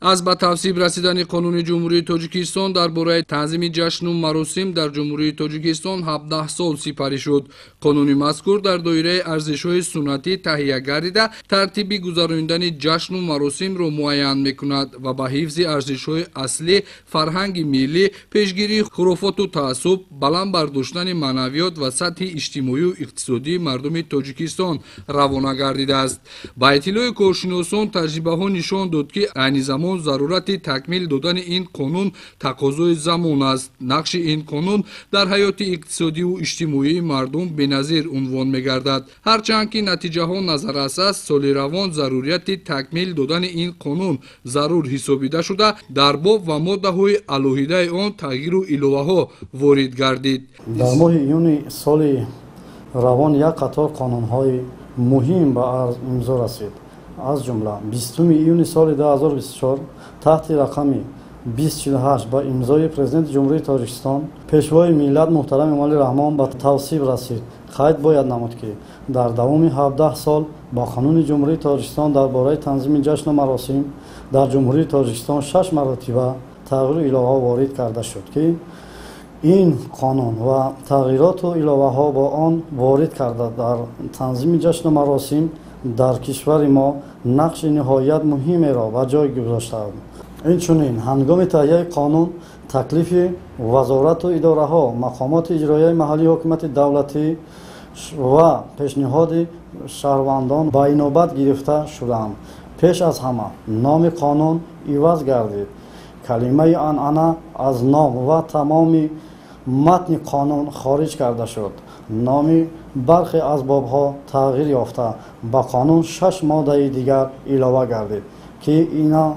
Аз ба тавсиб расидани Қонуни Ҷумҳурии Тоҷикистон дар бораи танзими ҷашну маросим дар Ҷумҳурии Тоҷикистон 17 сол сипарӣ шуд. Қонуни мазкур дар доираи арзишҳои суннатӣ таҳия гардида, тартиби гузаронидани ҷашну маросимро муайян мекунад ва ба ҳифзи арзишҳои аслӣ, фарҳанги миллӣ, пешгирии хурофоту таассуб, баланд бардоштани маънавиёт ва сатҳи иҷтимоию иқтисодии мардуми Тоҷикистон равона гардидааст. Ба иттилои коршиносон, таҷрибаҳо нишон дод, ки айни замон зарурати такмил додани ин қонун тақозои замон аст. Нақши ин қонун дар ҳаёти иқтисодиву иҷтимоии мардум беназир унвон мегардад. Ҳарчанд ки натиҷаҳо назаррас аст, соли равон зарурияти такмил додани ин қонун зарур ҳисобида шуда, дар боб ва моддаҳои алоҳидаи он тағйиру иловаҳо ворид гардид. Дар моҳи июни соли равон як қатор қонунҳои муҳим ба имзо расид. Аз ҷумла 20 июни соли 2024 таҳти рақами 2048 ба имзои Президенти Ҷумҳурии Тоҷикистон, Пешвои миллат муҳтарам Эмомалӣ Раҳмон ба тавсиб расид. Қайд бояд намуд, ки дар давоми 17 сол бо Қонуни Ҷумҳурии Тоҷикистон дар бораи танзими ҷашну маросим дар Ҷумҳурии Тоҷикистон 6 маротиба тағйиру иловаҳо ворид карда шуд, ки ин қонун ва тағйироту иловаҳо бо он ворид карда дар танзими ҷашну маросим дар кишвари мо нақши ниҳоят муҳимеро ба ҷой гузоштаанд. Инчунин ҳангоми таҳияи қонун таклифи вазорату идораҳо, мақомоти иҷроияи маҳаллии ҳокимияти давлатӣ ва пешниҳоди шаҳрвандон ба инобат гирифта шудаанд. Пеш аз ҳама номи қонун иваз гардид. Калимаи анъана аз ном ва тамоми матни қонун хориҷ карда шуд. Номи бархе аз бобҳо тағйир ёфта, ба қонун 6 моддаи дигар илова гардид, ки ина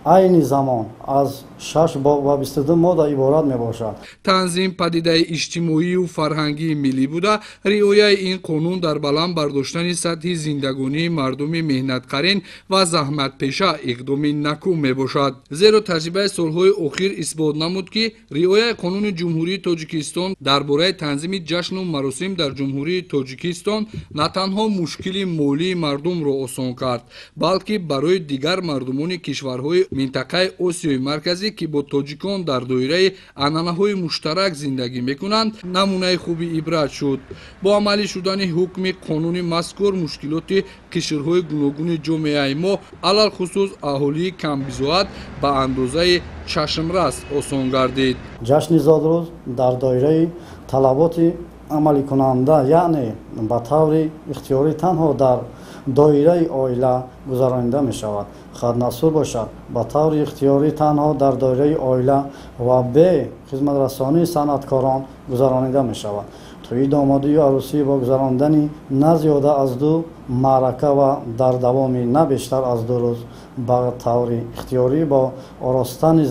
айни замон аз 6 боб ва 22 модда иборат мебошад. Танзим падидаи иҷтимоию фарҳангии миллӣ буда, риояи ин қонун дар баланд бардоштани сатҳи зиндагонии мардуми меҳнатқарин ва заҳматпеша иқдоми накӯ мебошад. Зеро таҷрибаи солҳои охир исбот намуд, ки риояи Қонуни Ҷумҳурии Тоҷикистон дар бораи танзими ҷашну маросим дар Ҷумҳурии Тоҷикистон на танҳо мушкили молии мардумро осон кард, балки барои дигар мардумони кишварҳои минтақаи Осиёи Марказӣ, ки бо тоҷикон дар доираи анъанаҳои муштарак зиндагӣ мекунанд, намунаи хуби ибрат шуд. Бо амалӣ шудани ҳукми қонуни мазкур мушкилоти қишрҳои гуногуни ҷомеаи мо, алалхусус аҳолии камбизоат, ба андозаи чашмрас осон гардид. Ҷашни зодрӯз дар доираи талаботи амаликунанда, яъне ба таври ихтиёрӣ танҳо дар доираи оила гузаронида мешавад. Хатнасур бошад, ба таври ихтиёрӣ танҳо дар доираи оила ва бе хизматрасонии санъаткорон гузаронида мешавад. Тӯи домодию арӯсӣ бо гузарондани на зиёда аз 2 маърака ва дар давоми на бештар аз 2 рӯз ба таври ихтиёрӣ бо оростани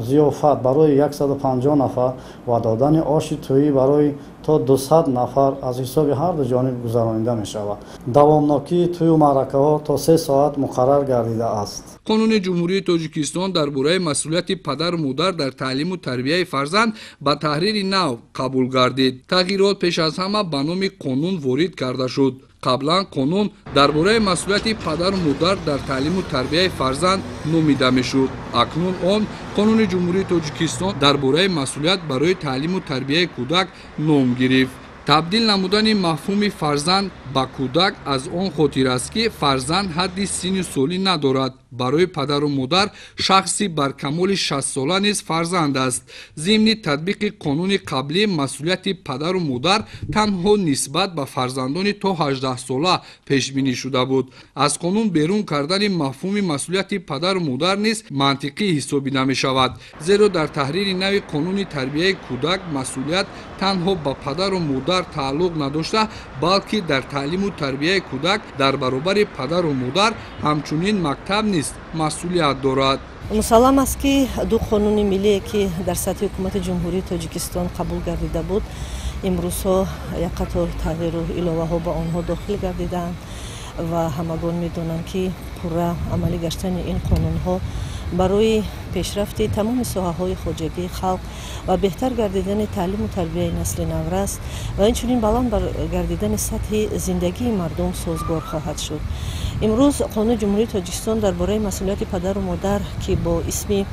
зиёфат барои 150 нафар ва додани оши тӯӣ барои то 200 нафар аз ҳисоби ҳар ду ҷониб гузаронида мешавад. Давомнокии тӯю маъракаҳо то 3 соат муқаррар гардидааст. Қонуни Ҷумҳурии Тоҷикистон дар бораи масъулияти падару модар дар таълиму тарбияи фарзанд ба таҳрири нав қабул гардид. Тағйирот пеш аз ҳама ба номи қонун ворид карда шуд. Қаблан қонун дар бораи масъулияти падару модар дар таълиму тарбияи фарзанд номида мешуд. Акнун он Қонуни Ҷумҳурии Тоҷикистон дар бораи масъулият барои таълиму тарбияи кӯдак ном гирифт. Табдил намудани мафҳуми фарзанд ба кӯдак аз он хотир аст, ки фарзанд ҳадди синну солӣ надорад. Барои падару модар шахси бар камоли 60 сола низ фарзанд аст. Зимни татбиқи қонуни қаблӣ масъулияти падару модар танҳо нисбат ба фарзандони то 18 сола пешбинӣ шуда буд. Аз қонун берун кардани мафҳуми масъулияти падару модар низ мантиқӣ ҳисобида мешавад, зеро дар таҳрири нави қонуни тарбияи кӯдак масъулият танҳо ба падару модар тааллуқ надошта, балки дар таълиму тарбияи кӯдак дар баробари падару модар ҳамчунин мактаб низ масъулият дорад. Мусаллам аст, ки ду қонуни миллие, ки дар сатҳи Ҳукумати Ҷумҳурии Тоҷикистон қабул гардида буд, имрӯзҳо як қатор тағйиру иловаҳо ба онҳо дохил гардидаанд ва ҳамагон медонанд, ки Пурра амалӣ гаштани ин қонунҳо барои пешрафти тамоми соҳаҳои хоҷагии халқ ва беҳтар гардидани таълиму тарбияи насли наврас ва инчунин баланд гардидани сатҳи зиндагии мардум созгор хоҳад шуд. Имрӯз Қонуни Ҷумҳурии Тоҷикистон дар бораи масъулияти падару модар, ки бо исми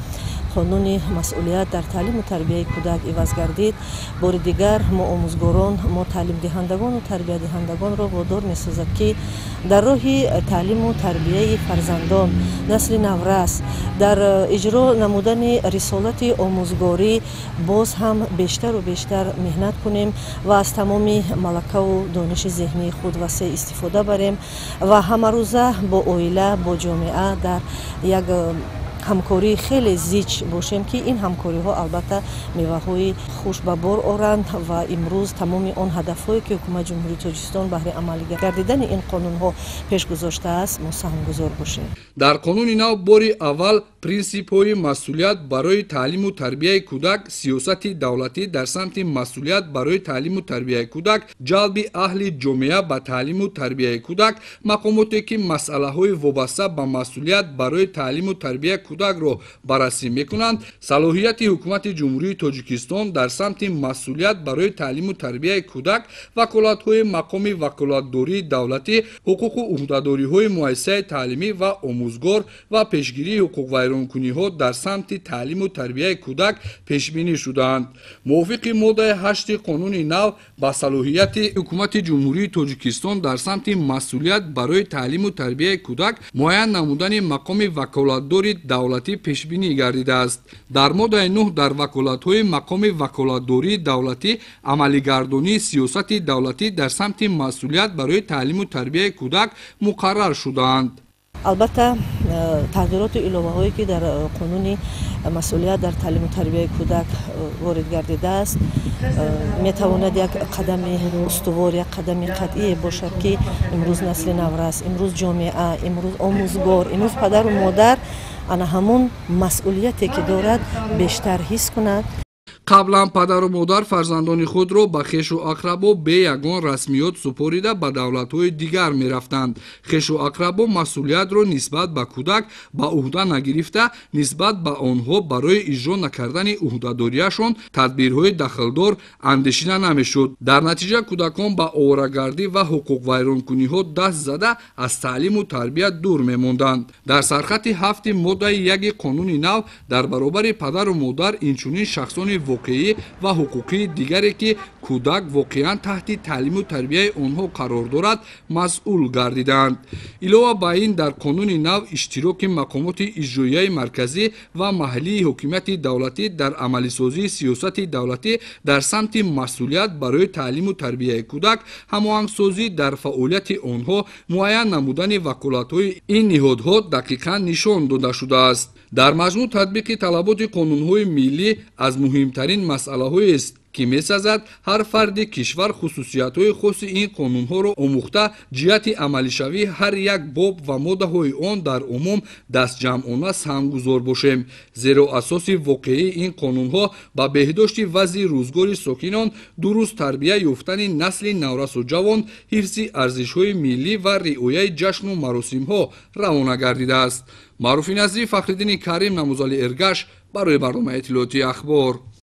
Қонуни масъулият дар таълиму тарбияи кӯдак иваз гардид, бори дигар мо омӯзгорон, мо таълимдиҳандагону тарбиядиҳандагонро водор месозад, ки дар роҳи таълиму тарбияи фарзандон, насли наврас, дар иҷро намудани рисолати омӯзгорӣ боз ҳам бештару бештар меҳнат кунем ва аз тамоми малакаву дониши зеҳнии худ васеъ истифода барем ва ҳамарӯза бо оила, бо ҷомеа дар як ҳамкории хеле зич бошем, ки ин ҳамкориҳо албатта меваҳои хуш ба бор оранд ва имрӯз тамоми он ҳадафҳое, ки Ҳукумати Ҷумҳурии Тоҷикистон баҳри амалӣ гардидани ин қонунҳо пеш гузоштааст, мо саҳмгузор бошем. Дар қонуни нав бори аввал принсипҳои масъулият барои таълиму тарбияи кӯдак, сиёсати давлатӣ дар самти масъулият барои таълиму тарбияи кӯдак, ҷалби аҳли ҷомеа ба таълиму тарбияи кӯдак, мақомоте ки масъалаҳои вобаста ба масъулият барои таълиму тарбияи кӯдакро баррасӣ мекунанд, салоҳияти Ҳукумати Ҷумҳурии Тоҷикистон дар самти масъулият барои таълиму тарбияи кӯдак, ваколатҳои мақоми ваколатдории давлатӣ, ҳуқуқу ӯҳдадориҳои муассисаи таълимӣ ва омӯзгор ва пешгирии ҳуқуқвайронкуниҳо дар самти таълиму тарбияи кӯдак пешбинӣ шудаанд. Мувофиқи моддаи 8 қонуни нав ба салоҳияти Ҳукумати Ҷумҳурии Тоҷикистон дар самти масъулият барои таълиму тарбияи кӯдак муайян намудани мақоми ваколатдори давлатӣ пешбинӣ гардидааст. Дар моддаи 9 дар ваколатҳои мақоми ваколатдории давлатӣ амалигардонии сиёсати давлатӣ дар самти масъулият барои таълиму тарбияи кӯдак муқаррар шудаанд. Албатта, тағйироту иловаҳое, ки дар Қонуни масъулият дар таълиму тарбияи кӯдак ворид гардидааст, метавонад як қадами устувор, як қадами қатъие бошад, ки имрӯз насли наврас, имрӯз ҷомеа, имрӯз омӯзгор, имрӯз падару модар ана ҳамон масъулияте, ки дорад, бештар ҳис кунад. Қаблан падару модар фарзандони худро ба хешу ақрабо бе ягон расмиёт супорида ба давлатҳои дигар мерафтанд. Хешу ақрабо масъулиятро нисбат ба кӯдак ба ӯҳда нагирифта, нисбат ба онҳо барои иҷро накардани ӯҳдадориашон тадбирҳои дахлдор андешида намешуд. Дар натиҷа кӯдакон ба оворагардӣ ва ҳуқуқвайронкуниҳо даст зада, аз таълиму тарбия дур мемонданд. Дар сархати 7 моддаи 1 қонуни нав дар баробари падару модар инчунин шахсони воқеӣ ва ҳуқуқии дигаре, ки кӯдак воқеан таҳти таълиму тарбияи онҳо қарор дорад, масъул гардиданд. Илова ба ин, дар қонуни нав иштироки мақомоти иҷроияи марказӣ ва маҳаллии ҳокимияти давлатӣ дар амалисозии сиёсати давлатӣ дар самти масъулият барои таълиму тарбияи кӯдак, ҳамоҳангсозӣ дар фаъолияти онҳо, муайян намудани ваколатҳои ин ниҳодҳо дақиқан нишон дода шудааст. Дар маҷмӯъ, татбиқи талаботи қонунҳои миллӣ аз муҳимтарин масъалаҳоест, ки месазад ҳар фарди кишвар хусусиятҳои хоси ин қонунҳоро омӯхта, ҷиҳати амалишавии ҳар як боб ва моддаҳои он дар умум дастҷамъона саҳмгузор бошем, зеро асоси воқеии ин қонунҳо ба беҳдошти вазъи рӯзгори сокинон, дуруст тарбия ёфтани насли наврасу ҷавон, ҳифзи арзишҳои миллӣ ва риояи ҷашну маросимҳо равона гардидааст. Маъруфи Назрӣ, Фахриддини Карим, Намузали Эргаш барои барномаи иттилоотии Ахбор.